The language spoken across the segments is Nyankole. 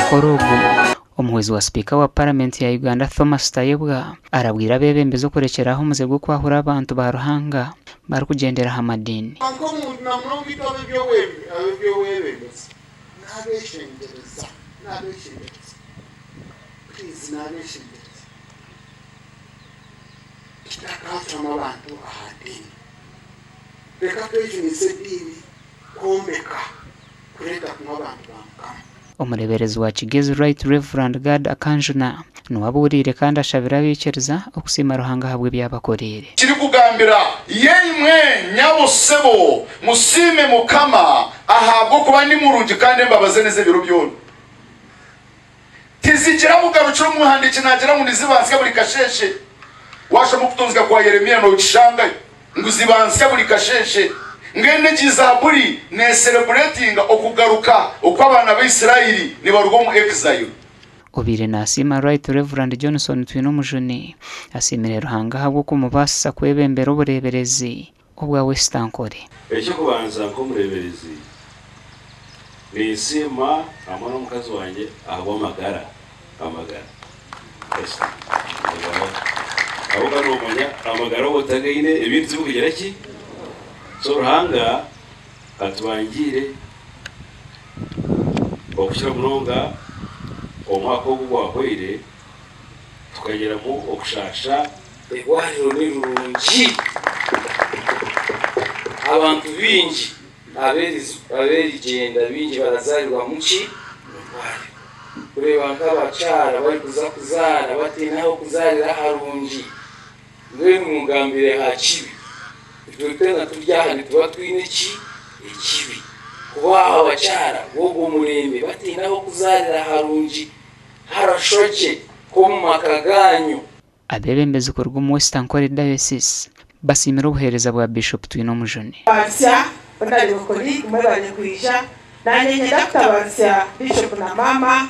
mukoro ogu, omuhwezi wa sipiika wa Paramenti ya Uganda Thomas Tayebwa arabwire abeebembezi okurekyera aho omuze gw'okwahura abantu ba Ruhanga barikugyendera aha madiini. Nk'omuntu na munonga itwe ab'eby'obwebembezi, naabeshengyereza, naabeshengyereza, please naabeshengyereza, tutakacwamu abantu aha diini. Reka twejunise ediini kwombeka, kureeta kumwe abantu ba Mukama. Omureeberezi wa Kigezi Right Rev. Gad Akanjuna niwe abuuriire kandi ashabire abaikiriza okusiima Ruhanga ahabw'ebi abakoreire. Kirikugambira, Yeimwe nyabo sebo, musiime Mukama, ahabw'okuba ni murungi, kandi embabazi ze n'ez'ebiro byona. Tizigira bugarukiro. Omuhandiiki naagira ngu niziba nsya buri kasheeshe. Waashoma okutonzeka kwa Yeremia nookishangayo ngu ziba nsya buri kasheeshe. Mbwenu egi Zaaburi neeserebureetinga okugaruka okw'abaana ba Israeli nibaruga omu exile. Obaire naasiima Right Rev. Johnson Twinomujuni asiimire Ruhanga ahabw'okumubaasisa kwebembera obureeberezi obwa West Ankole. Eky'okubanza nk'omureeberezi, ninsiima hamwe n'omukazi wangye ahabw'amagara, amagara. Esther, amagara. Ahabw'okuba noomanya amagara waaba otagaine ebindi tibikugira ki? So Ruhanga atubangiire okukira munonga omwaka ogu gwahweire tukagiramu okushaasha. Eirwariro ni rirungi. Abantu baingi ab'erigyenda baingi barazaarirwamu ki? Omu irwariro. Kureeba nk'abakyara barikuza kuzaara bataine ah'okuzaarira harungi. Mbwenu mungambire aha kibi. Itwe twena turi aha nituba twine ki? Ekibi. Kuba abakyara b'ogwo murembe bataine ah'okuzaarira harungi harashwa gye nk'omu maka gaanyu. Abeebembezi kuruga omu West Ankole Diocese basiimire obuheereza bwa Bishop Twinomujuni. Tabarutsya Honourable colleague mwebare kwija nanye nyenda kutabarutsya Bishop na mama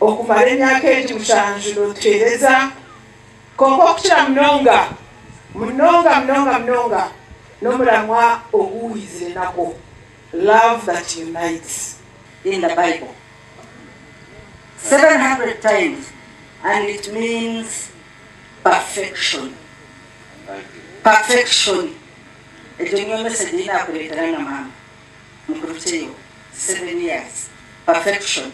okumara emyaka egi mushanju notuhereza kwonka okukira munonga munonga munonga munonga nomuramwa ogu wizire nagwo love that unites. In the Bible 700 times and it means perfection perfection egyo niyo message ei nakureetera na maama mukurukyeyo 7 years perfection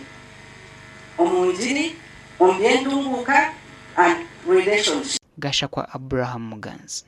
omu ngiri omu by'entunguuka and relationship. Gashakwa Abraham Muganzi.